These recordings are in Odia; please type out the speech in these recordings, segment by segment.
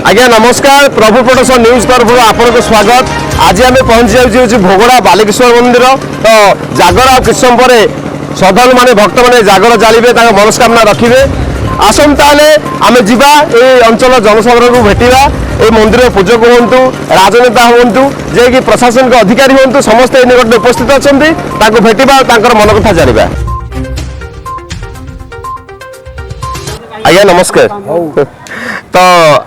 ଆଜ୍ଞା ନମସ୍କାର। ପ୍ରଭୁ ପ୍ରଡକ୍ସନ ନ୍ୟୁଜ୍ ତରଫରୁ ଆପଣଙ୍କୁ ସ୍ୱାଗତ। ଆଜି ଆମେ ପହଞ୍ଚି ଯାଉଛୁ ହେଉଛି ଭୋଗଡ଼ା ବାଲୁକେଶ୍ୱର ମନ୍ଦିର। ତ ଜାଗର ଆଉ କିଛି ସମୟ ପରେ ଶ୍ରଦ୍ଧାଳୁମାନେ, ଭକ୍ତମାନେ ଜାଗର ଜାଳିବେ, ତାଙ୍କ ମନସ୍କାମନା ରଖିବେ। ଆସନ୍ତୁ ତାହେଲେ ଆମେ ଯିବା, ଏଇ ଅଞ୍ଚଳ ଜନସାଧାରଣଙ୍କୁ ଭେଟିବା। ଏଇ ମନ୍ଦିର ପୂଜକ ହୁଅନ୍ତୁ, ରାଜନେତା ହୁଅନ୍ତୁ, ଯିଏକି ପ୍ରଶାସନିକ ଅଧିକାରୀ ହୁଅନ୍ତୁ, ସମସ୍ତେ ଏଇ ନିକଟରେ ଉପସ୍ଥିତ ଅଛନ୍ତି। ତାଙ୍କୁ ଭେଟିବା ଆଉ ତାଙ୍କର ମନ କଥା ଜାଣିବା। ଆଜ୍ଞା ନମସ୍କାର। ତ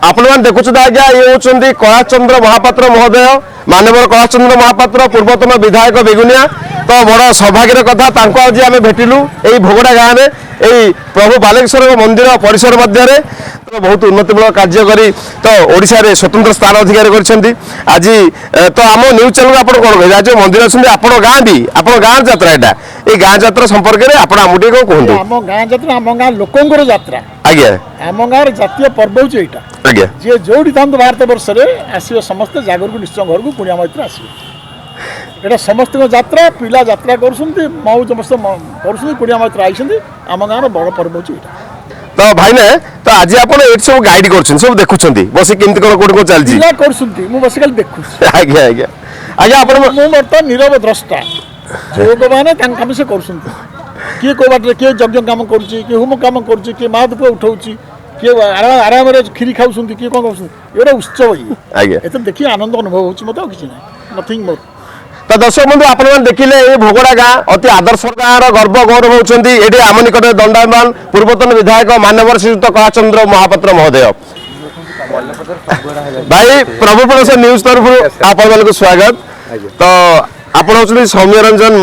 ଆପଣମାନେ ଦେଖୁଛନ୍ତି ଆଜ୍ଞା, ଇଏ ହେଉଛନ୍ତି କଳାଚନ୍ଦ୍ର ମହାପାତ୍ର ମହୋଦୟ, ମାନ୍ୟବର କଳାଚନ୍ଦ୍ର ମହାପାତ୍ର, ପୂର୍ବତନ ବିଧାୟକ ବେଗୁନିଆ। ତ ବଡ଼ ସୌଭାଗ୍ୟର କଥା, ତାଙ୍କୁ ଆଜି ଆମେ ଭେଟିଲୁ ଏଇ ଭୋଗଡ଼ା ଗାଁରେ, ଏଇ ପ୍ରଭୁ ବାଲେଶ୍ୱରଙ୍କ ମନ୍ଦିର ପରିସର ମଧ୍ୟରେ। ତ ବହୁତ ଉନ୍ନତିମୂଳକ କାର୍ଯ୍ୟ କରି ତ ଓଡ଼ିଶାରେ ସ୍ୱତନ୍ତ୍ର ସ୍ଥାନ ଅଧିକାର କରିଛନ୍ତି। ଆଜି ତ ଆମ ନ୍ୟୁଜ୍ ଚ୍ୟାନେଲକୁ ଆପଣ କ'ଣ କହିବେ? ଆଜି ମନ୍ଦିର ଅଛନ୍ତି, ଆପଣ ଗାଁ ବି, ଆପଣ ଗାଁ ଯାତ୍ରା ଏଇଟା, ଏଇ ଗାଁ ଯାତ୍ରା ସମ୍ପର୍କରେ ଆପଣ ଆମକୁ ଟିକେ କ'ଣ କୁହନ୍ତୁ? ଆମ ଗାଁ ଯାତ୍ରା ଆମ ଗାଁ ଲୋକଙ୍କର ଯାତ୍ରା। ଆମ ଗାଁର ଜାତୀୟ ପର୍ବ ହେଉଛି ଏଇଟା। ଯିଏ ଯୋଉଠି ଥାନ୍ତୁ ଭାରତ ବର୍ଷରେ, ଆସିବେ ସମସ୍ତେ ଜାଗରକୁ, ନିଶ୍ଚୟ ଘରକୁ କୁଣିଆ ମୈତ୍ର ଆସିବେ। ଏଇଟା ସମସ୍ତଙ୍କ ଯାତ୍ରା। ପିଲା ଯାତ୍ରା କରୁଛନ୍ତି, ମଉଜ ମସ୍ତ କରୁଛନ୍ତି, କୁଣିଆ ମୈତ୍ର ଆଇଛନ୍ତି। ଆମ ଗାଁର ବଡ଼ ପର୍ବ ହେଉଛି ଏଇଟା। ତ ଭାଇନା, ତ ଆଜି ଆପଣ ଏଇଠି ସବୁ ଗାଇଡ୍ କରୁଛନ୍ତି, ସବୁ ଦେଖୁଛନ୍ତି ବସି କେମିତି କ'ଣ କୋଉଠି କ'ଣ ଚାଲିଛି? ପିଲା କରୁଛନ୍ତି, ମୁଁ ବସି ଖାଲି ଦେଖୁଛି। ଆଜ୍ଞା ଆଜ୍ଞା ଆଜ୍ଞା ଆପଣ ମୁଁ ବର୍ତ୍ତମାନ ନୀରବ ଦ୍ରଷ୍ଟା। ଯୁବକମାନେ ତାଙ୍କ କାମ ସେ କରୁଛନ୍ତି। କିଏ କୋଉ ବାଟରେ, କିଏ ଯଜ୍ଞ କାମ କରୁଛି, କିଏ ହୋମ କାମ କରୁଛି, କିଏ ମା ଧୂପ ଉଠଉଛି, କିଏ ଆରାମରେ କ୍ଷୀରି ଖାଉଛନ୍ତି, କିଏ କ'ଣ କରୁଛନ୍ତି। ଏଇଟା ଉତ୍ସବ ଇଏ। ଏଥିରେ ଦେଖି ଆନନ୍ଦ ଅନୁଭବ ହେଉଛି ମୋତେ, ଆଉ କିଛି ନାହିଁ, ନଥିଙ୍ଗ ମୋର। ତ ଦର୍ଶକ ବନ୍ଧୁ, ଆପଣମାନେ ଦେଖିଲେ ଏଇ ଭୋଗଡ଼ା ଗାଁ ଅତି ଆଦର୍ଶ ଗାଁର ଗର୍ବ ଗୌରବ ହେଉଛନ୍ତି ଏଠି ଆମ ନିକଟରେ ଦଣ୍ଡାୟମାନ ପୂର୍ବତନ ବିଧାୟକ ମାନ୍ୟବର ଶ୍ରୀଯୁକ୍ତ କଳାଚନ୍ଦ୍ର ମହାପାତ୍ର ମହୋଦୟ। ଭାଇ, ପ୍ରଭୁ ପ୍ରଡକ୍ସନ ନ୍ୟୁଜ୍ ତରଫରୁ ଆପଣମାନଙ୍କୁ ସ୍ୱାଗତ। ତ ଆପଣ ହେଉଛନ୍ତି ସୌମ୍ୟ ରଞ୍ଜନ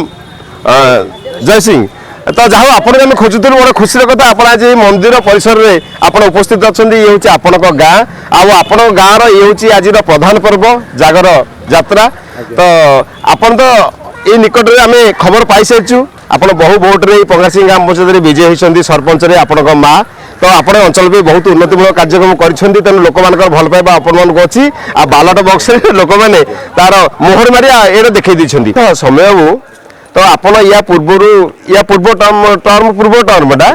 ଜୟସିଂ। ତ ଯାହା ହଉ, ଆପଣଙ୍କୁ ଆମେ ଖୋଜୁଥିଲୁ। ବଡ଼ ଖୁସିର କଥା, ଆପଣ ଆଜି ଏଇ ମନ୍ଦିର ପରିସରରେ ଆପଣ ଉପସ୍ଥିତ ଅଛନ୍ତି। ଇଏ ହେଉଛି ଆପଣଙ୍କ ଗାଁ, ଆଉ ଆପଣଙ୍କ ଗାଁର ଇଏ ହେଉଛି ଆଜିର ପ୍ରଧାନ ପର୍ବ ଜାଗର ଯାତ୍ରା। ତ ଆପଣ ତ ଏଇ ନିକଟରେ ଆମେ ଖବର ପାଇସାରିଛୁ, ଆପଣ ବହୁ ଭୋଟରେ ଏଇ ପଙ୍ଗାସିଂ ଗ୍ରାମ ପଞ୍ଚାୟତରେ ବିଜୟ ହୋଇଛନ୍ତି ସରପଞ୍ଚରେ। ଆପଣଙ୍କ ମା ତ ଆପଣଙ୍କ ଅଞ୍ଚଳ ବି ବହୁତ ଉନ୍ନତିମୂଳକ କାର୍ଯ୍ୟକ୍ରମ କରିଛନ୍ତି, ତେଣୁ ଲୋକମାନଙ୍କର ଭଲ ପାଇବା ଆପଣମାନଙ୍କୁ ଅଛି। ଆଉ ବାଲଟ ବକ୍ସରେ ଲୋକମାନେ ତାର ମୋହର ମାରି ଏଇଟା ଦେଖେଇ ଦେଇଛନ୍ତି। ତ ସମୟ ବାବୁ, ତ ଆପଣ ୟା ପୂର୍ବରୁ, ୟା ପୂର୍ବ ଟର୍ମ, ଟର୍ମ ପୂର୍ବ ଟର୍ମଟା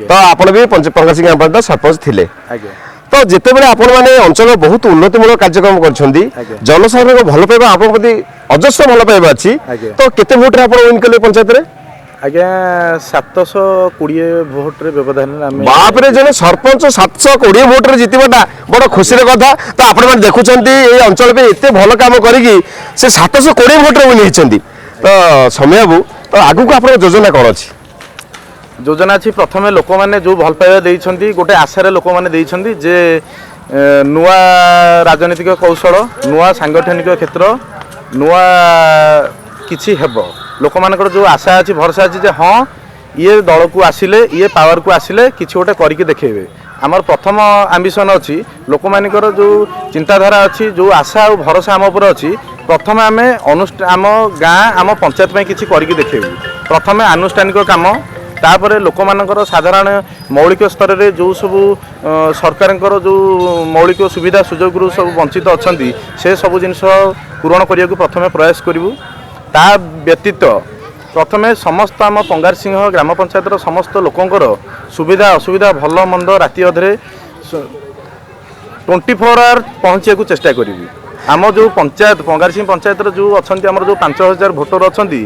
ତ ଆପଣ ବି ପଙ୍ଗାସିଂ ଗ୍ରାମ ପଞ୍ଚାୟତ ସରପଞ୍ଚ ଥିଲେ। ତ ଯେତେବେଳେ ଆପଣମାନେ ଅଞ୍ଚଳ ବହୁତ ଉନ୍ନତିମୂଳକ କାର୍ଯ୍ୟକ୍ରମ କରିଛନ୍ତି, ଜନସାଧାରଣଙ୍କ ଭଲ ପାଇବା ଆପଣଙ୍କ ପ୍ରତି ଅଜସ୍ର ଭଲ ପାଇବା ଅଛି। ତ କେତେ ଭୋଟରେ ଆପଣ ୱିନ୍ କଲେ ପଞ୍ଚାୟତରେ? ଆଜ୍ଞା, 720 ଭୋଟରେ ବ୍ୟବଧାନରେ ଆମେ। ବାପରେ, ଜଣେ ସରପଞ୍ଚ 720 ଭୋଟରେ ଜିତିବାଟା ବଡ଼ ଖୁସିର କଥା। ତ ଆପଣମାନେ ଦେଖୁଛନ୍ତି, ଏଇ ଅଞ୍ଚଳ ପାଇଁ ଏତେ ଭଲ କାମ କରିକି ସେ 720 ଭୋଟରେ ୱିନ୍ ହେଇଛନ୍ତି। ତ ସମୟ ବାବୁ, ତ ଆଗକୁ ଆପଣଙ୍କ ଯୋଜନା କ'ଣ ଅଛି? ଯୋଜନା ଅଛି, ପ୍ରଥମେ ଲୋକମାନେ ଯେଉଁ ଭଲ ପାଇବା ଦେଇଛନ୍ତି, ଗୋଟେ ଆଶାରେ ଲୋକମାନେ ଦେଇଛନ୍ତି ଯେ ନୂଆ ରାଜନୈତିକ କୌଶଳ, ନୂଆ ସାଙ୍ଗଠନିକ କ୍ଷେତ୍ର, ନୂଆ କିଛି ହେବ। ଲୋକମାନଙ୍କର ଯେଉଁ ଆଶା ଅଛି, ଭରସା ଅଛି ଯେ ହଁ, ଇଏ ଦଳକୁ ଆସିଲେ, ଇଏ ପାୱାରକୁ ଆସିଲେ କିଛି ଗୋଟେ କରିକି ଦେଖେଇବେ। ଆମର ପ୍ରଥମ ଆମ୍ବିସନ୍ ଅଛି, ଲୋକମାନଙ୍କର ଯେଉଁ ଚିନ୍ତାଧାରା ଅଛି, ଯେଉଁ ଆଶା ଆଉ ଭରସା ଆମ ଉପରେ ଅଛି, ପ୍ରଥମେ ଆମେ ଆମ ଗାଁ, ଆମ ପଞ୍ଚାୟତ ପାଇଁ କିଛି କରିକି ଦେଖେଇବୁ। ପ୍ରଥମେ ଆନୁଷ୍ଠାନିକ କାମ, ତାପରେ ଲୋକମାନଙ୍କର ସାଧାରଣ ମୌଳିକ ସ୍ତରରେ ଯେଉଁ ସବୁ ସରକାରଙ୍କର ଯେଉଁ ମୌଳିକ ସୁବିଧା ସୁଯୋଗରୁ ସବୁ ବଞ୍ଚିତ ଅଛନ୍ତି, ସେ ସବୁ ଜିନିଷ ପୂରଣ କରିବାକୁ ପ୍ରଥମେ ପ୍ରୟାସ କରିବୁ। ତା ବ୍ୟତୀତ ପ୍ରଥମେ ସମସ୍ତ ଆମ ପଙ୍ଗାରସିଂହ ଗ୍ରାମ ପଞ୍ଚାୟତର ସମସ୍ତ ଲୋକଙ୍କର ସୁବିଧା ଅସୁବିଧା, ଭଲ ମନ୍ଦ, ରାତି ଅଧରେ 24 ଆୱାର ପହଞ୍ଚିବାକୁ ଚେଷ୍ଟା କରିବି। ଆମ ଯେଉଁ ପଞ୍ଚାୟତ, ପଙ୍ଗାରସିଂହ ପଞ୍ଚାୟତର ଯେଉଁ ଅଛନ୍ତି, ଆମର ଯେଉଁ 5000 ଭୋଟର ଅଛନ୍ତି,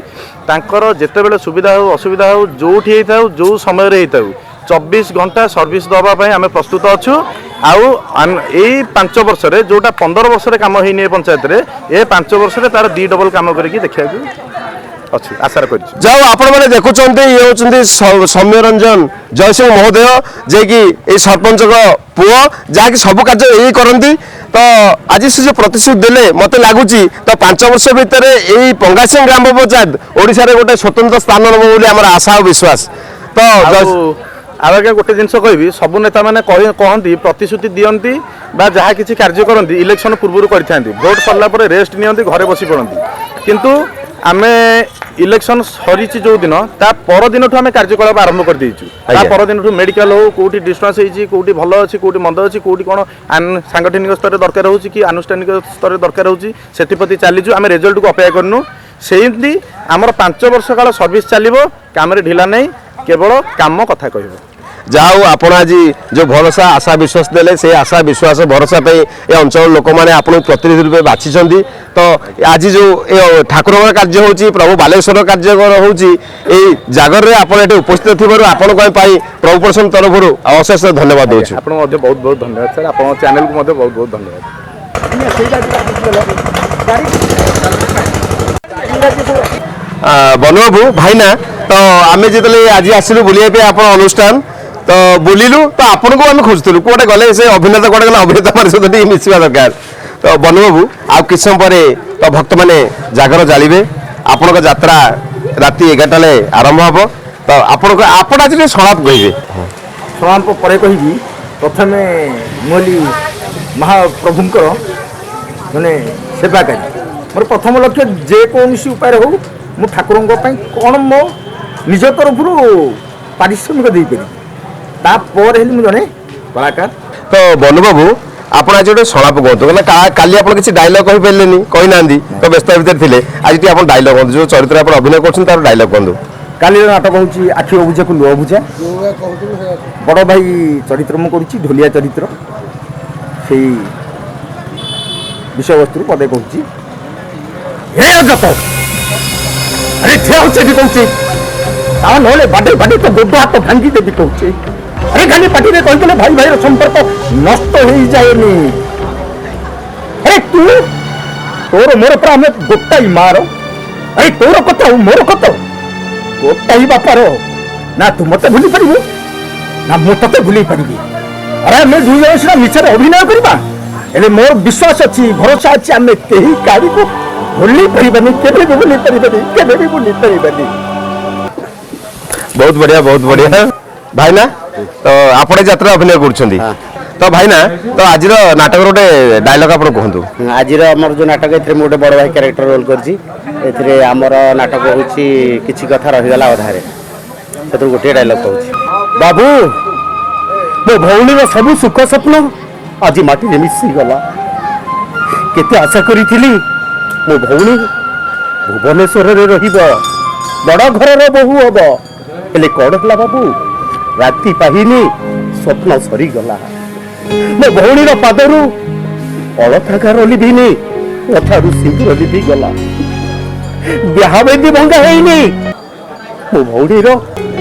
ତାଙ୍କର ଯେତେବେଳେ ସୁବିଧା ହେଉ, ଅସୁବିଧା ହେଉ, ଯେଉଁଠି ହେଇଥାଉ, ଯେଉଁ ସମୟରେ ହେଇଥାଉ, 24 ଘଣ୍ଟା ସର୍ଭିସ୍ ଦେବା ପାଇଁ ଆମେ ପ୍ରସ୍ତୁତ ଅଛୁ। ଆଉ ଏଇ 5 ବର୍ଷରେ ଯେଉଁଟା 15 ବର୍ଷରେ କାମ ହେଇନି ଏ ପଞ୍ଚାୟତରେ, ଏ 5 ବର୍ଷରେ ତାର 2 ଡବଲ କାମ କରିକି ଦେଖିବାକୁ ଅଛି, ଆଶା କରିଛୁ। ଯାଉ, ଆପଣମାନେ ଦେଖୁଛନ୍ତି, ଇଏ ହେଉଛନ୍ତି ସୌମ୍ୟ ରଞ୍ଜନ ଜୟସିଂହ ମହୋଦୟ, ଯିଏକି ଏଇ ସରପଞ୍ଚଙ୍କ ପୁଅ, ଯାହାକି ସବୁ କାର୍ଯ୍ୟ ଏଇ କରନ୍ତି। ତ ଆଜି ସେ ଯେଉଁ ପ୍ରତିଶ୍ରୁତି ଦେଲେ, ମୋତେ ଲାଗୁଛି ତ 5 ବର୍ଷ ଭିତରେ ଏଇ ପଙ୍ଗାସିଂ ଗ୍ରାମ ପଞ୍ଚାୟତ ଓଡ଼ିଶାରେ ଗୋଟେ ସ୍ୱତନ୍ତ୍ର ସ୍ଥାନ ନେବ ବୋଲି ଆମର ଆଶା ଆଉ ବିଶ୍ୱାସ। ତ ଆଉ ଆଜ୍ଞା ଗୋଟେ ଜିନିଷ କହିବି, ସବୁ ନେତାମାନେ କହନ୍ତି, ପ୍ରତିଶ୍ରୁତି ଦିଅନ୍ତି ବା ଯାହା କିଛି କାର୍ଯ୍ୟ କରନ୍ତି ଇଲେକ୍ସନ ପୂର୍ବରୁ କରିଥାନ୍ତି। ଭୋଟ ସରିଲା ପରେ ରେଷ୍ଟ ନିଅନ୍ତି, ଘରେ ବସି ପଡ଼ନ୍ତି। କିନ୍ତୁ ଆମେ ଇଲେକ୍ସନ ସରିଛି ଯେଉଁ ଦିନ, ତା ପରଦିନଠୁ ଆମେ କାର୍ଯ୍ୟକଳାପ ଆରମ୍ଭ କରିଦେଇଛୁ। ତା ପରଦିନଠୁ ମେଡ଼ିକାଲ ହଉ, କେଉଁଠି ଡିଷ୍ଟାନ୍ସ ହେଇଛି, କେଉଁଠି ଭଲ ଅଛି, କେଉଁଠି ମନ୍ଦ ଅଛି, କେଉଁଠି କ'ଣ ସାଙ୍ଗଠନିକ ସ୍ତରରେ ଦରକାର ହେଉଛି କି ଆନୁଷ୍ଠାନିକ ସ୍ତରରେ ଦରକାର ହେଉଛି, ସେଥିପ୍ରତି ଚାଲିଛୁ। ଆମେ ରେଜଲ୍ଟକୁ ଅପେକ୍ଷା କରିନୁ। ସେମିତି ଆମର 5 ବର୍ଷ କାଳ ସର୍ଭିସ୍ ଚାଲିବ, କାମରେ ଢିଲା ନାହିଁ, କେବଳ କାମ କଥା କହିବ। ଯାହା ହଉ, ଆପଣ ଆଜି ଯେଉଁ ଭରସା, ଆଶା, ବିଶ୍ୱାସ ଦେଲେ, ସେଇ ଆଶା, ବିଶ୍ୱାସ, ଭରସା ପାଇଁ ଏ ଅଞ୍ଚଳର ଲୋକମାନେ ଆପଣଙ୍କୁ ପ୍ରତିନିଧି ରୂପେ ବାଛିଛନ୍ତି। ତ ଆଜି ଯେଉଁ ଏ ଠାକୁରଙ୍କର କାର୍ଯ୍ୟ ହେଉଛି, ପ୍ରଭୁ ବାଲେଶ୍ୱର କାର୍ଯ୍ୟ ହେଉଛି, ଏଇ ଜାଗରରେ ଆପଣ ଏଠି ଉପସ୍ଥିତ ଥିବାରୁ ଆପଣଙ୍କ ପାଇଁ ପ୍ରଭୁ ପ୍ରସନ୍ନ ତରଫରୁ ଅଶେଷ ଧନ୍ୟବାଦ ଦେଉଛୁ। ଆପଣଙ୍କୁ ମଧ୍ୟ ବହୁତ ବହୁତ ଧନ୍ୟବାଦ ସାର୍। ଆପଣଙ୍କ ଚ୍ୟାନେଲକୁ ମଧ୍ୟ ବହୁତ ବହୁତ ଧନ୍ୟବାଦ। ବନବାବୁ ଭାଇନା, ତ ଆମେ ଯେତେବେଳେ ଆଜି ଆସିଲୁ ବୁଲିବା ପାଇଁ ଆପଣ ଅନୁଷ୍ଠାନ, ତ ବୁଲିଲୁ, ତ ଆପଣଙ୍କୁ ଆମେ ଖୋଜୁଥିଲୁ, କୁଆଡ଼େ ଗଲେ ସେ ଅଭିନେତା, କୁଆଡ଼େ ଗଲେ ଅଭିନେତା ମାନଙ୍କ ସହିତ ଟିକେ ମିଶିବା ଦରକାର। ତ ବନବାବୁ, ଆଉ କିଛି ସମୟ ପରେ ତ ଭକ୍ତମାନେ ଜାଗର ଜାଳିବେ, ଆପଣଙ୍କ ଯାତ୍ରା ରାତି 11ଟା ବେଳେ ଆରମ୍ଭ ହେବ। ତ ଆପଣଙ୍କ ଆପଣ ଆଜି ଟିକେ ସଂଳାପ କହିବେ? ସଂଳାପ ପରେ କହିବି। ପ୍ରଥମେ ମୁଁ ହେଲି ମହାପ୍ରଭୁଙ୍କର ମାନେ ସେବାକାରୀ। ମୋର ପ୍ରଥମ ଲକ୍ଷ୍ୟ, ଯେକୌଣସି ଉପାୟରେ ହଉ, ମୁଁ ଠାକୁରଙ୍କ ପାଇଁ କ'ଣ ମୋ ନିଜ ତରଫରୁ ପାରିଶ୍ରମିକ ଦେଇପାରିବି। ତାପରେ ହେଲି ମୁଁ ଜଣେ କଳାକାର। ତ ବନୁବାବୁ, ଆପଣ ଆଜି ଗୋଟେ ସଂଳାପ କୁହନ୍ତୁ, କାହିଁକିନା କାଲି ଆପଣ କିଛି ଡାଇଲଗ କହିପାରିଲେନି, କହିନାହାନ୍ତି, ତ ବ୍ୟସ୍ତ ଭିତରେ ଥିଲେ। ଆଜି ଟିକେ ଆପଣ ଡାଇଲଗ କୁହନ୍ତୁ, ଯେଉଁ ଚରିତ୍ର ଆପଣ ଅଭିନୟ କରୁଛନ୍ତି ତାର ଡାଇଲଗ କୁହନ୍ତୁ। କାଲିର ନାଟକ ହେଉଛି ଆଖି ଅବୁଝାକୁ ଲୁହ ବୁଝା। ବଡ଼ ଭାଇ ଚରିତ୍ର ମୁଁ କରୁଛି, ଢୋଲିଆ ଚରିତ୍ର। ସେଇ ବିଷୟବସ୍ତୁରୁ ପଦେ କହୁଛି। ହେ ଅଜତ, ଆରେ ଠିଆ ହଉଛି ଏଠି କହୁଛି, ତା ନହେଲେ ବାଡେଇ ବାଡେଇ ତ ଗୋଡ଼ ହାତ ଭାଙ୍ଗି ଦେବି କହୁଛି। ଆରେ ଖାଲି ପାଟିରେ କହିଦେଲେ ଭାଇ ଭାଇର ସମ୍ପର୍କ ନଷ୍ଟ ହେଇଯାଏନି। ଆରେ ତୁ, ତୋର ମୋର ପୁରା ଆମେ ଗୋଟାଇ ମାର। ଆରେ ତୋର କଥା ଆଉ ମୋର କଥା ଗୋଟାଇ ବାପାର। ନା ତୁ ମତେ ଭୁଲି ପାରିବୁ, ନା ମୁଁ ତତେ ଭୁଲି ପାରିବି। ଆରେ ଆମେ ଦୁଇ ଜଣ ସିନା ମିଛରେ ଅଭିନୟ କରିବା, ହେଲେ ମୋର ବିଶ୍ୱାସ ଅଛି, ଭରସା ଅଛି, ଆମେ କେହି କାହାରିକୁ ଭୁଲି ପାରିବାନି, କେବେ ବି ଭୁଲି ପାରିବାନି, କେବେ ବି ଭୁଲି ପାରିବାନି। ବହୁତ ବଢିଆ, ବହୁତ ବଢିଆ ଭାଇନା। ତ ଆପଣ ଏ ଯାତ୍ରା ଅଭିନୟ କରୁଛନ୍ତି, ତ ଭାଇନା, ତ ଆଜିର ନାଟକର ଗୋଟେ ଡାଇଲଗ ଆପଣ କୁହନ୍ତୁ। ଆଜିର ଆମର ଯେଉଁ ନାଟକ, ଏଥିରେ ମୁଁ ଗୋଟେ ବଡ଼ ଭାଇ କ୍ୟାରେକ୍ଟର ରୋଲ୍ କରିଛି। ଏଥିରେ ଆମର ନାଟକ ହେଉଛି କିଛି କଥା ରହିଗଲା ଅଧାରେ, ସେଥିରୁ ଗୋଟିଏ ଡାଇଲଗ କହୁଛି। ବାବୁ, ମୋ ଭଉଣୀର ସବୁ ସୁଖ ସ୍ୱପ୍ନ ଆଜି ମାଟିରେ ମିଶିଗଲା। କେତେ ଆଶା କରିଥିଲି ମୋ ଭଉଣୀ ଭୁବନେଶ୍ୱରରେ ରହିବ, ବଡ଼ ଘରର ବୋହୂ ହବ। ହେଲେ କ'ଣ ହେଲା ବାବୁ, ରାତି ପାହିନି ସ୍ୱପ୍ନ ସରିଗଲା। ମୋ ଭଉଣୀର ପାଦରୁ ଅଳତା ଗାର ଲିଭିନି, ମଥାରୁ ସିନ୍ଦୁର ଲିଭିଗଲା। ବିହା ବେଦୀ ଭଙ୍ଗା ହେଇନି, ମୋ ଭଉଣୀର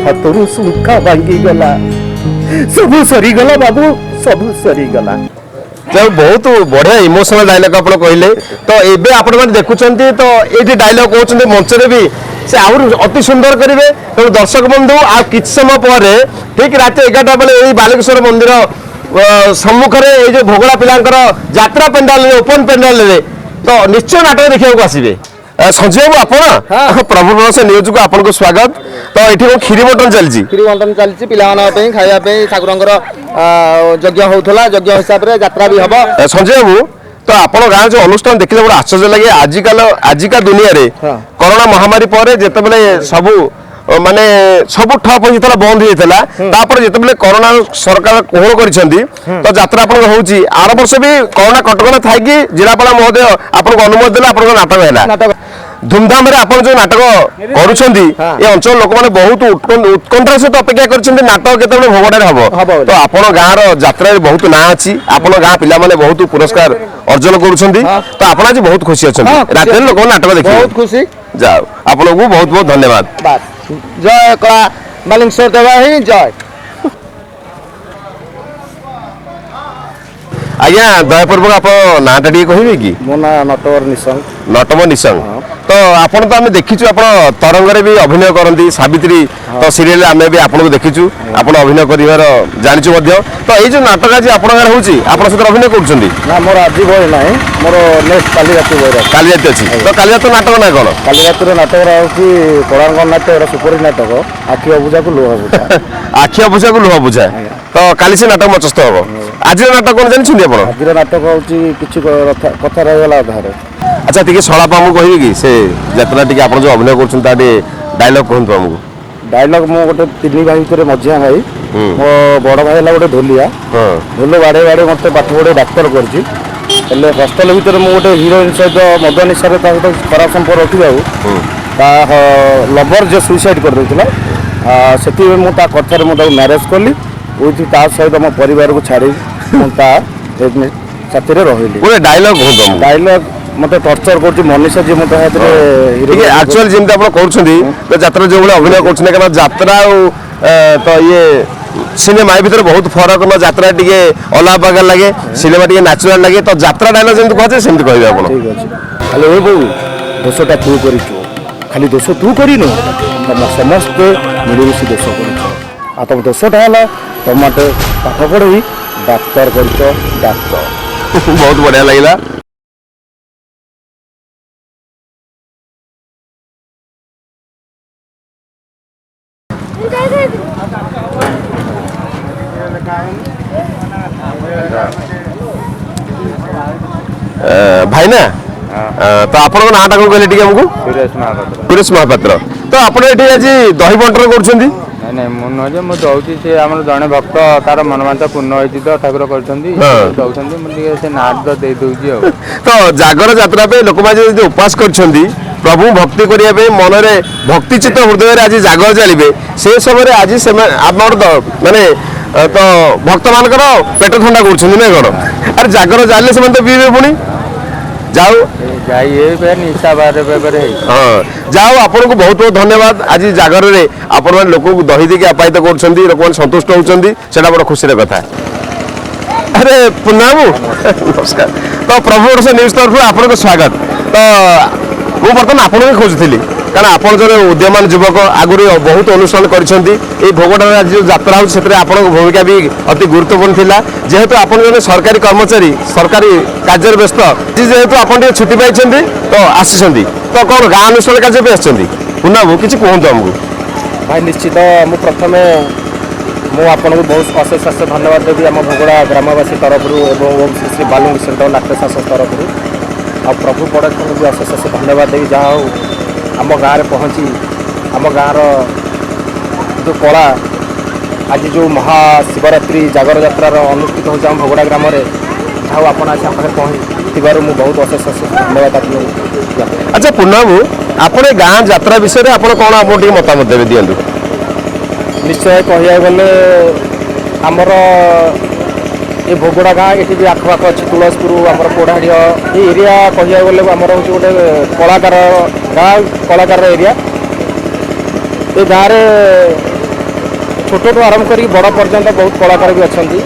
ହାତରୁ ଶୁଖା ଭାଙ୍ଗିଗଲା। ସବୁ ସରିଗଲା ବାବୁ, ସବୁ ସରିଗଲା। ଯାଉ, ବହୁତ ବଢିଆ ଇମୋସନାଲ ଡାଇଲଗ ଆପଣ କହିଲେ। ତ ଏବେ ଆପଣମାନେ ଦେଖୁଛନ୍ତି, ତ ଏଇଠି ଡାଇଲଗ କହୁଛନ୍ତି, ମଞ୍ଚରେ ବି ସେ ଆହୁରି ଅତି ସୁନ୍ଦର କରିବେ। ତେଣୁ ଦର୍ଶକ ବନ୍ଧୁ, ଆଉ କିଛି ସମୟ ପରେ ଠିକ ରାତି 11ଟା ବେଳେ ଏଇ ବାଲୁକେଶ୍ୱର ମନ୍ଦିର ସମ୍ମୁଖରେ ଏଇ ଯୋଉ ଭୋଗଳା ପିଲାଙ୍କର ଯାତ୍ରା ପେଣ୍ଡାଲରେ, ଓପନ ପେଣ୍ଡାଲରେ ତ ନିଶ୍ଚୟ ନାଟକ ଦେଖିବାକୁ ଆସିବେ। ସଞ୍ଜୟ ବାବୁ, ଆପଣ ପ୍ରଭୁ ପ୍ରସନ୍ନ ନ୍ୟୁଜକୁ ଆପଣଙ୍କୁ ସ୍ୱାଗତ। ତ ଏଠି କଣ କ୍ଷୀରି ବଣ୍ଟନ ଚାଲିଛି? କ୍ଷୀରି ବଣ୍ଟନ ଚାଲିଛି ପିଲାମାନଙ୍କ ପାଇଁ, ଖାଇବା ପାଇଁ। ଠାକୁରଙ୍କର ଯଜ୍ଞ ହଉଥିଲା, ଯଜ୍ଞ ହିସାବରେ ଯାତ୍ରା ବି ହବ। ସଞ୍ଜୟ ବାବୁ, ତ ଆପଣ ଗାଁ ଯୋଉ ଅନୁଷ୍ଠାନ ଦେଖିଲେ ବଡ ଆଶ୍ଚର୍ଯ୍ୟ ଲାଗେ। ଆଜିକା ଦୁନିଆରେ କରୋନା ମହାମାରୀ ପରେ ଯେତେବେଳେ ସବୁ ମାନେ ସବୁ ଠପ୍ ହେଇଯାଇଥିଲା, ବନ୍ଦ ହେଇଯାଇଥିଲା, ତାପରେ ଯେତେବେଳେ କରୋନା ସରକାର କୋହଳ କରିଛନ୍ତି, ତ ଯାତ୍ରା ଆପଣଙ୍କର ହଉଛି। ଆର ବର୍ଷ ବି କରୋନା କଟକଣା ଥାଇକି ଜିଲ୍ଲାପାଳ ମହୋଦୟ ଆପଣଙ୍କୁ ଅନୁମତି ଦେଲେ, ଆପଣଙ୍କ ନାଟକ ହେଲା ଧୁମଧାମରେ। ଆପଣ ଯୋଉ ନାଟକ କରୁଛନ୍ତି, ଏ ଅଞ୍ଚଳ ଲୋକମାନେ ବହୁତ ଉତ୍କଣ୍ଠାର ସହିତ ଅପେକ୍ଷା କରିଛନ୍ତି ନାଟକ କେତେବେଳେ ଭୋଗଟାରେ ହବ। ତ ଆପଣ ଗାଁର ଯାତ୍ରାରେ ବହୁତ ନାଁ ଅଛି, ଆପଣ ଗାଁ ପିଲାମାନେ ବହୁତ ପୁରସ୍କାର ଅର୍ଜନ କରୁଛନ୍ତି, ତ ଆପଣ ଆଜି ବହୁତ ଖୁସି ଅଛନ୍ତି? ରାତିରେ ଲୋକମାନେ ନାଟକ ଦେଖିବେ, ବହୁତ ଖୁସି। ଯାଉ, ଆପଣଙ୍କୁ ବହୁତ ବହୁତ ଧନ୍ୟବାଦ। ଜୟ କଳା ବାଲିଙ୍ଗେଶ୍ୱର ଦେବା ହିଁ ଜୟ। ଆଜ୍ଞା, ଦୟାପୂର୍ବକ ଆପଣ ନାଁଟା ଟିକେ କହିବେ କି? ମୋ ନାଁ ନଟବର ନିଶଙ୍କ। ନଟବର ନିଶଙ୍କ। ତ ଆପଣ ତ ଆମେ ଦେଖିଛୁ, ଆପଣ ତରଙ୍ଗରେ ବି ଅଭିନୟ କରନ୍ତି, ସାବିତ୍ରୀ ତ ସିରିଏଲରେ ଆମେ ବି ଆପଣଙ୍କୁ ଦେଖିଛୁ, ଆପଣ ଅଭିନୟ କରିବାର ଜାଣିଛୁ ମଧ୍ୟ। ତ ଏଇ ଯୋଉ ନାଟକ ଆଜି ଆପଣଙ୍କ ଗାଁରେ ହଉଛି, ଆପଣ ସେଥିରେ ଅଭିନୟ କରୁଛନ୍ତି? ନା, ମୋର ଆଜି ବହି ନାହିଁ, ମୋର ନେକ୍ସଟ କାଲି ରାତି ବହି ଅଛି। କାଲି ରାତି ଅଛି। ତ କାଲି ରାତି ନାଟକ ନା କଣ? କାଲି ରାତିର ନାଟକର ହେଉଛି କୋଣାର୍କ ନାଟ୍ୟ, ଏଇଟା ସୁପରହିଟ୍ ନାଟକ, ଆଖି ଅବୁଝାକୁ ଲୁହ ବୁଝା। ଆଖି ଅବୁଝାକୁ ଲୁହ ବୁଝା। ତ କାଲି ସେ ନାଟକ ମଞ୍ଚସ୍ଥ ହବ। ଆଜିର ନାଟକ କଣ ଜାଣିଛନ୍ତି ଆପଣ? ଆଜିର ନାଟକ ହେଉଛି କିଛି କଥା ରହିଗଲା ଅଧାରେ। ଆଚ୍ଛା, ଟିକେ ସଂଳାପ ଆମକୁ କହିବେ କି? ସେ ଯାତ୍ରା ଟିକେ ଆପଣ ଯୋଉ ଅଭିନୟ କରୁଛନ୍ତି ତା ଟିକେ ଡାଇଲଗ କୁହନ୍ତୁ ଆମକୁ। ଡାଇଲଗ, ମୁଁ ଗୋଟେ ତିନି ଭାଇ ଭିତରେ ମଝିଆ ଭାଇ। ମୋ ବଡ଼ ଭାଇ ହେଲା ଗୋଟେ ଢୋଲିଆ, ଢୋଲ ବାଡ଼େଇ ବାଡ଼େଇ ମୋତେ ପାଠ ପଢ଼େଇ ଡାକ୍ତର କରିଛି। ହେଲେ ହଷ୍ଟେଲ ଭିତରେ ମୁଁ ଗୋଟେ ହିରୋଇନ୍ ସହିତ ମଦ ନିଶାରେ ତା ସହିତ ଖରାପ ସମ୍ପର୍କ ରଖିବାକୁ ତା ଲଭର ଯିଏ ସୁଇସାଇଡ଼ କରିଦେଇଥିଲା, ସେଥିପାଇଁ ମୁଁ ତା କଥାରେ ମୁଁ ତାକୁ ମ୍ୟାରେଜ୍ କଲି। ୱିଥ୍ ତା ସହିତ ମୋ ପରିବାରକୁ ଛାଡ଼ି ମୁଁ ତା ସାଥିରେ ରହିଲି। ଗୋଟେ ଡାଇଲଗ କୁହନ୍ତୁ ଆମକୁ। ଡାଇଲଗ ମୋତେ ଟର୍ଚର କରୁଛି ମନୀଷା ଯିଏ ମୋତେ ହାତରେ ଟିକେ ଆକ୍ଚୁଆଲି ଯେମିତି ଆପଣ କରୁଛନ୍ତି ତ ଯାତ୍ରା ଯେଉଁଭଳି ଅଭିନୟ କରୁଛନ୍ତି, କାରଣ ଯାତ୍ରା ଆଉ ତ ଇଏ ସିନେମା ଏ ଭିତରେ ବହୁତ ଫରକ ନା। ଯାତ୍ରା ଟିକେ ଅଲଗା ପ୍ରକାର ଲାଗେ, ସିନେମା ଟିକେ ନ୍ୟାଚୁରାଲ ଲାଗେ। ତ ଯାତ୍ରା ଡାଇଲଗ ଯେମିତି କୁହାଯାଏ ସେମିତି କହିବେ ଆପଣ। ଠିକ ଅଛି। ଖାଲି ଏ ବୋଉ, ଦୋଷଟା ତୁ କରିଛୁ, ଖାଲି ଦୋଷ ତୁ କରିନୁ, ତମ ସମସ୍ତେ ମିଳିମିଶି ଦୋଷ କରିଛ। ଆଉ ତମ ଦୋଷଟା ହେଲା ତମ ମୋତେ ପାଠ ପଢ଼େଇ ଡାକ୍ତର କରିଛ, ଡାକ୍ତର। ବହୁତ ବଢିଆ ଲାଗିଲା। ଭାଇନା, ତ ଆପଣଙ୍କ ନାଁଟା କଣ କହିଲେ ଟିକେ ଆମକୁ? ସୁରେଶ ମହାପାତ୍ର। ସୁରେଶ ମହାପାତ୍ର, ତ ଆପଣ ଏଠି ଆଜି ଦହି ବଣ୍ଟନ କରୁଛନ୍ତି? ନାଇଁ ନାଇଁ, ମୁଁ ନୁହଁ ଯେ, ମୁଁ ଦଉଛି। ସେ ଆମର ଜଣେ ଭକ୍ତ, ତାର ମନୋବାଞ୍ଛା ପୂର୍ଣ୍ଣ ହେଇଛି ତ ଠାକୁର କରିଛନ୍ତି, ଦଉଛନ୍ତି। ମୁଁ ଟିକେ ସେ ନାଁଟା ତ ଦେଇ ଦଉଛି। ଆଉ ତ ଜାଗର ଯାତ୍ରା ପାଇଁ ଲୋକମାନେ ଯଦି ଉପବାସ କରିଛନ୍ତି, ପ୍ରଭୁ ଭକ୍ତି କରିବା ପାଇଁ ମନରେ ଭକ୍ତି ଚିତ୍ତ ହୃଦୟରେ ଆଜି ଜାଗର ଜାଳିବେ, ସେ ସମୟରେ ଆଜି ସେମାନେ ଆମର ମାନେ ତ ଭକ୍ତମାନଙ୍କର ପେଟ ଥଣ୍ଡା କରୁଛନ୍ତି ନା କଣ? ଆରେ ଜାଗର ଜାଳିଲେ ସେମାନେ ତ ପିଇବେ ପୁଣି। ଯାଉ ଯାଇ ଏ ନିଶା ବାରେ ବେପରେ ହେଇଛି। ହଁ, ଯାଉ, ଆପଣଙ୍କୁ ବହୁତ ବହୁତ ଧନ୍ୟବାଦ। ଆଜି ଜାଗରରେ ଆପଣମାନେ ଲୋକଙ୍କୁ ଦହି ଦେଇକି ଆପ୍ୟାୟିତ କରୁଛନ୍ତି, ଲୋକମାନେ ସନ୍ତୁଷ୍ଟ ହେଉଛନ୍ତି, ସେଇଟା ବଡ଼ ଖୁସିର କଥା। ଆରେ ପୂର୍ଣ୍ଣାବାବୁ ନମସ୍କାର। ତ ପ୍ରଭୁ ଓଡ଼ିଶା ନ୍ୟୁଜ୍ ତରଫରୁ ଆପଣଙ୍କୁ ସ୍ୱାଗତ। ତ ମୁଁ ବର୍ତ୍ତମାନ ଆପଣଙ୍କୁ ଖୋଜୁଥିଲି, କାରଣ ଆପଣ ଜଣେ ଉଦ୍ୟମାନ ଯୁବକ, ଆଗରୁ ବହୁତ ଅନୁଷ୍ଠାନ କରିଛନ୍ତି। ଏଇ ଭୋଗଟାରେ ଆଜି ଯେଉଁ ଯାତ୍ରା ହେଉଛି ସେଥିରେ ଆପଣଙ୍କ ଭୂମିକା ବି ଅତି ଗୁରୁତ୍ୱପୂର୍ଣ୍ଣ ଥିଲା। ଯେହେତୁ ଆପଣ ଜଣେ ସରକାରୀ କର୍ମଚାରୀ, ସରକାରୀ କାର୍ଯ୍ୟରେ ବ୍ୟସ୍ତ, ଯେହେତୁ ଆପଣ ଟିକେ ଛୁଟି ପାଇଛନ୍ତି ତ ଆସିଛନ୍ତି, ତ କ'ଣ ଗାଁ ଅନୁଷ୍ଠାନ କାର୍ଯ୍ୟ ପାଇଁ ଆସିଛନ୍ତି? ପୂର୍ଣ୍ଣାବାବୁ କିଛି କୁହନ୍ତୁ ଆମକୁ। ଭାଇ, ନିଶ୍ଚିତ ମୁଁ ପ୍ରଥମେ ମୁଁ ଆପଣଙ୍କୁ ବହୁତ ଅଶେଷ ଅଶେଷ ଧନ୍ୟବାଦ ଦେବି ଆମ ଭୋଗଡ଼ା ଗ୍ରାମବାସୀ ତରଫରୁ ଏବଂ ଓମ୍ ଶ୍ରୀ ଶ୍ରୀ ବାଲୁଙ୍ଗେଶ୍ୱର ନାଟ୍ୟ ଶାସନ ତରଫରୁ, ଆଉ ପ୍ରଭୁ ପ୍ରଡକ୍ସନକୁ ବି ଅଶେଷ ଅଶେଷ ଧନ୍ୟବାଦ ଦେବି। ଯାହା ହଉ ଆମ ଗାଁରେ ପହଞ୍ଚି ଆମ ଗାଁର ଯେଉଁ କଳା ଆଜି ଯେଉଁ ମହାଶିବରାତ୍ରି ଜାଗର ଯାତ୍ରାର ଅନୁଷ୍ଠିତ ହେଉଛି ଆମ ଭୋଗଡ଼ା ଗ୍ରାମରେ, ଯାହା ହଉ ଆପଣ ଆସି ଆମ ପାଖରେ ପହଞ୍ଚିଥିବାରୁ ମୁଁ ବହୁତ ଅଶେଷ ଅଶେଷ ଧନ୍ୟବାଦ ଆପଣଙ୍କୁ। ଆଚ୍ଛା ପୂର୍ଣ୍ଣାବାବୁ, ଆପଣ ଏ ଗାଁ ଯାତ୍ରା ବିଷୟରେ ଆପଣ କ'ଣ ଆପଣ ଟିକେ ମତାମତ ଦେବେ ଦିଅନ୍ତୁ। ନିଶ୍ଚୟ କହିବାକୁ ଗଲେ ଆମର ଏ ଭୋଗଡ଼ା ଗାଁ, ଏଠି ବି ଆଖପାଖ ଅଛି ତୁଳସୀପୁର, ଆମର ପୋଢ଼ାଡ଼ିହ, ଏ ଏରିଆ କହିବାକୁ ଗଲେ ଆମର ହେଉଛି ଗୋଟେ କଳାକାର ଗାଁ, କଳାକାରର ଏରିଆ। ଏ ଗାଁରେ ଛୋଟଠୁ ଆରମ୍ଭ କରିକି ବଡ଼ ପର୍ଯ୍ୟନ୍ତ ବହୁତ କଳାକାର ବି ଅଛନ୍ତି।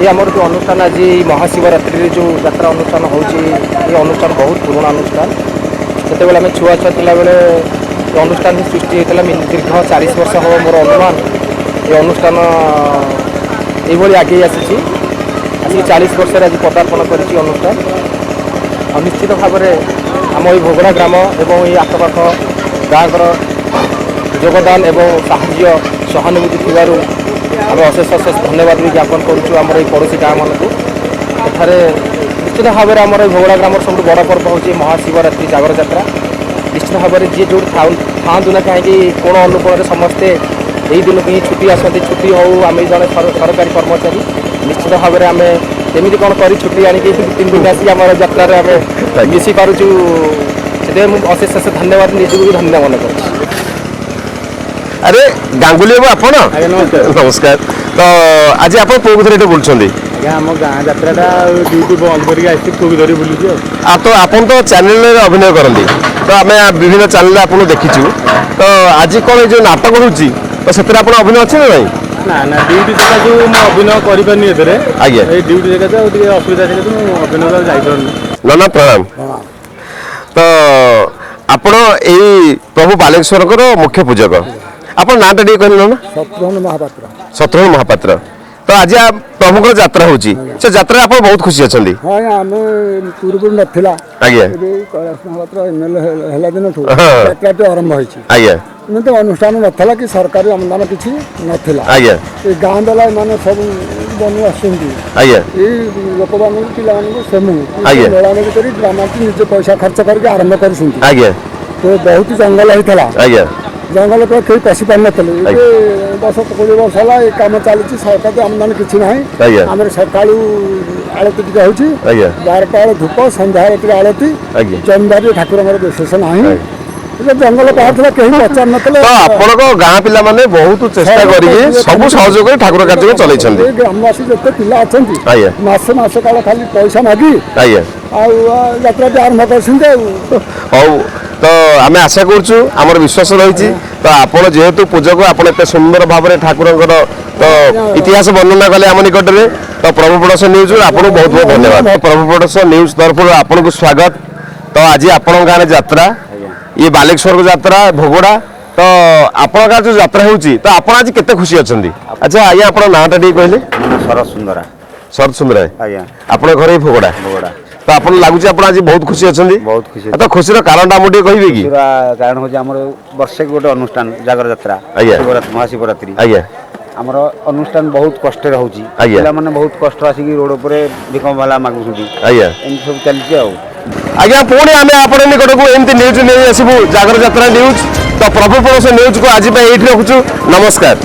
ଏ ଆମର ଯେଉଁ ଅନୁଷ୍ଠାନ ଆଜି ମହାଶିବରାତ୍ରିରେ ଯେଉଁ ଯାତ୍ରା ଅନୁଷ୍ଠାନ ହେଉଛି, ଏ ଅନୁଷ୍ଠାନ ବହୁତ ପୁରୁଣା ଅନୁଷ୍ଠାନ। ସେତେବେଳେ ଆମେ ଛୁଆ ଛୁଆ ଥିଲାବେଳେ ଏ ଅନୁଷ୍ଠାନ ହିଁ ସୃଷ୍ଟି ହେଇଥିଲା। ଦୀର୍ଘ 40 ବର୍ଷ ହେବ ମୋର ଅନୁମାନ ଏ ଅନୁଷ୍ଠାନ ଏଇଭଳି ଆଗେଇ ଆସିଛି। ଆସିକି 40 ବର୍ଷରେ ଆଜି ପଦାର୍ପଣ କରିଛି ଅନୁଷ୍ଠାନ। ଆଉ ନିଶ୍ଚିତ ଭାବରେ ଆମ ଏଇ ଭୋଗଡ଼ା ଗ୍ରାମ ଏବଂ ଏଇ ଆଖପାଖ ଗାଁଙ୍କର ଯୋଗଦାନ ଏବଂ ସାହାଯ୍ୟ ସହାନୁଭୂତି ଥିବାରୁ ଆମେ ଅଶେଷ ଅଶେଷ ଧନ୍ୟବାଦ ବି ଜ୍ଞାପନ କରୁଛୁ ଆମର ଏଇ ପଡ଼ୋଶୀ ଗାଁମାନଙ୍କୁ। ଏଠାରେ ନିଶ୍ଚିତ ଭାବରେ ଆମର ଏଇ ଭୋଗଡ଼ା ଗ୍ରାମର ସବୁଠୁ ବଡ଼ ପର୍ବ ହେଉଛି ମହାଶିବରାତ୍ରି ଜାଗର ଯାତ୍ରା। ନିଶ୍ଚିତ ଭାବରେ ଯିଏ ଯେଉଁଠି ଥାଆନ୍ତୁ ନା କାହିଁକି, କୋଣ ଅନୁକୋଣରେ ସମସ୍ତେ ଏଇ ଦିନକୁ ହିଁ ଛୁଟି ଆସନ୍ତି। ଛୁଟି ହେଉ, ଆମେ ଜଣେ ସରକାରୀ କର୍ମଚାରୀ, ନିଶ୍ଚିତ ଭାବରେ ଆମେ କେମିତି କ'ଣ କରି ଛୁଟି ଆଣିକି 3 ଦିନ ଆସି ଆମର ଯାତ୍ରାରେ ଆମେ ମିଶି ପାରୁଛୁ, ସେଥିପାଇଁ ମୁଁ ଅଶେଷ ଅଶେଷ ଧନ୍ୟବାଦ, ନିଜକୁ ବି ଧନ୍ୟ ମନେ କରୁଛି। ଆରେ ଗାଙ୍ଗୁଲି ବାବୁ ଆପଣ ନମସ୍କାର। ତ ଆଜି ଆପଣ ପୁଅକୁ ଧରି ଏଠି ବୁଲୁଛନ୍ତି? ଆଜ୍ଞା, ଆମ ଗାଁ ଯାତ୍ରାଟା ଡ୍ୟୁଟି ବନ୍ଦ କରିକି ଆସିଛି, ପୁଅକୁ ଧରି ବୁଲୁଛି। ଆଉ ତ ଆପଣ ତ ଚ୍ୟାନେଲରେ ଅଭିନୟ କରନ୍ତି, ତ ଆମେ ବିଭିନ୍ନ ଚ୍ୟାନେଲରେ ଆପଣଙ୍କୁ ଦେଖିଛୁ। ତ ଆଜି କ'ଣ ଏଇ ଯେଉଁ ନାଟକ ହେଉଛି, ତ ସେଥିରେ ଆପଣ ଅଭିନୟ ଅଛି ନା ନାହିଁ? ନା ନା, ଡ୍ୟୁଟି ସକାଶୁ ମୁଁ ଅଭିନୟ କରିପାରୁନି ଏଥିରେ। ଆଜ୍ଞା, ଏଇ ଡ୍ୟୁଟି ସକାଶେ ଆଉ ଟିକେ ଅସୁବିଧା ସକାଶେ ମୁଁ ଅଭିନୟ ଯାଇପାରୁନି। ନନା ପ୍ରଣାମ। ତ ଆପଣ ଏଇ ପ୍ରଭୁ ବାଲେଶ୍ୱରଙ୍କର ମୁଖ୍ୟ ପୂଜକ, ଆପଣ ନାଁଟା ଟିକେ କହିଲେ ନନା? ଶତ୍ରୁଘ୍ନ ମହାପାତ୍ର। ଶତ୍ରୁଘ୍ନ ମହାପାତ୍ର, ତ ଆଜି ପ୍ରଭୁଙ୍କର ଯାତ୍ରା ହେଉଛି, ସେ ଯାତ୍ରାରେ ଆପଣ ବହୁତ ଖୁସି ଅଛନ୍ତି? ହଁ ଆଜ୍ଞା, ଆମେ ପୂର୍ବରୁ ନଥିଲା। ଆଜ୍ଞା। ଏବେ କୈଳାସ ମହାପାତ୍ର ଏମଏଲଏ ହେଲା ଦିନଠୁ ଯାତ୍ରାଟି ଆରମ୍ଭ ହେଇଛି। ଆଜ୍ଞା। ଏମିତି ଅନୁଷ୍ଠାନ ନଥିଲା କି ସରକାରୀ ଅନୁଦାନ କିଛି ନଥିଲା। ଆଜ୍ଞା। ଏ ଗାଁ ବାଲା ଏମାନେ ସବୁ ବନୁ ଆସୁଛନ୍ତି। ଆଜ୍ଞା। ଏଇ ଲୋକମାନଙ୍କୁ ପିଲାମାନଙ୍କୁ ସେମୁ ଆଜ୍ଞା ମେଳାମେଳି କରି ଡ୍ରାମାଟି ନିଜେ ପଇସା ଖର୍ଚ୍ଚ କରିକି ଆରମ୍ଭ କରୁଛନ୍ତି। ଆଜ୍ଞା। ତ ବହୁତ ଜଙ୍ଗଲ ହେଇଥିଲା। ଆଜ୍ଞା। ଜଙ୍ଗଲ ପୁରା କେହି ପଶି ପାରିନଥିଲେ। ଏବେ 10 20 ବର୍ଷ ହେଲା ଏ କାମ ଚାଲିଛି। ସରକାରୀ ଅନୁଦାନ କିଛି ନାହିଁ। ଆଜ୍ଞା। ଆମର ସକାଳୁ ଆଳତି ଟିକେ ହେଉଛି, ଆଜ୍ଞା, 12ଟା ବେଳେ ଧୂପ, ସନ୍ଧ୍ୟାବେଳେ ଟିକେ ଆଳତି। ଆଜ୍ଞା। ଜମିଦାରୀ ଠାକୁରଙ୍କର ବିଶେଷ ନାହିଁ। ଜଙ୍ଗଲ ପାହାଡ଼ ଥିଲା, କେହି ପଚାରି ନଥିଲେ। ତ ଆପଣଙ୍କ ଗାଁ ପିଲାମାନେ ବହୁତ ଚେଷ୍ଟା କରିକି ସବୁ ସହଯୋଗ କରି ଠାକୁର କାର୍ଯ୍ୟକୁ ଚଲେଇଛନ୍ତି। ଏ ଗ୍ରାମବାସୀ ଯେତେ ପିଲା ଅଛନ୍ତି, ମାସେ ମାସେ କାଳ ଖାଲି ପଇସା ମାଗି ଆଉ ଯାତ୍ରାଟି ଆରମ୍ଭ କରିଛନ୍ତି ଆଉ। ହଉ, ତ ଆମେ ଆଶା କରୁଛୁ, ଆମର ବିଶ୍ୱାସ ରହିଛି, ତ ଆପଣ ଯେହେତୁ ପୂଜକ, ଆପଣ ଏତେ ସୁନ୍ଦର ଭାବରେ ଠାକୁରଙ୍କର ତ ଇତିହାସ ବର୍ଣ୍ଣନା କଲେ ଆମ ନିକଟରେ, ତ ପ୍ରଭୁ ପ୍ରଡକ୍ସନ ନ୍ୟୁଜ୍ ଆପଣଙ୍କୁ ବହୁତ ବହୁତ ଧନ୍ୟବାଦ। ପ୍ରଭୁ ପ୍ରଡକ୍ସନ ନ୍ୟୁଜ୍ ତରଫରୁ ଆପଣଙ୍କୁ ସ୍ୱାଗତ। ତ ଆଜି ଆପଣଙ୍କ ଗାଁରେ ଯାତ୍ରା, ଇଏ ବାଲେଶ୍ୱର ଯାତ୍ରା ଭୋଗଡ଼ା। ତ ଆପଣଙ୍କ ଗାଁରେ ଯୋଉ ଯାତ୍ରା ହେଉଛି, ତ ଆପଣ ଆଜି କେତେ ଖୁସି ଅଛନ୍ତି? ଆଚ୍ଛା ଆଜ୍ଞା, ଆପଣଙ୍କ ନାଁଟା ଟିକେ କହିଲେ? ଶରତ ସୁନ୍ଦରା। ଶରତ ସୁନ୍ଦରା। ଆଜ୍ଞା। ଆପଣଙ୍କ ଘରେ ଏଇ ଭୋଗଡ଼ା? ଭୋଗଡ଼ା। ତ ଆପଣ ଲାଗୁଛି ଆପଣ ଆଜି ବହୁତ ଖୁସି ଅଛନ୍ତି? ବହୁତ ଖୁସି। ତ ଖୁସିର କାରଣଟା ଆମକୁ ଟିକେ କହିବେ କି? ଖୁସିର କାରଣ ହେଉଛି ଆମର ବର୍ଷେକୁ ଗୋଟେ ଅନୁଷ୍ଠାନ ଜାଗର ଯାତ୍ରା, ଶିବରାତ୍ରି, ମହାଶିବରାତ୍ରି। ଆମର ଅନୁଷ୍ଠାନ ବହୁତ କଷ୍ଟରେ ହେଉଛି। ପିଲାମାନେ ବହୁତ କଷ୍ଟ, ଆସିକି ରୋଡ ଉପରେ ଭିକ ବାଲା ମାଗୁଛନ୍ତି। ଏମିତି ସବୁ ଚାଲିଛି ଆଉ। ଆଜ୍ଞା, ପୁଣି ଆମେ ଆପଣଙ୍କ ନିକଟକୁ ଏମିତି ନ୍ୟୁଜ୍ ନେଇ ଆସିବୁ, ଜାଗର ଯାତ୍ରା ନ୍ୟୁଜ୍। ତ ପ୍ରଭୁ ପଡ଼ୋଶ ନ୍ୟୁଜ୍କୁ ଆଜି ପାଇଁ ଏଇଠି ରଖୁଛୁ। ନମସ୍କାର।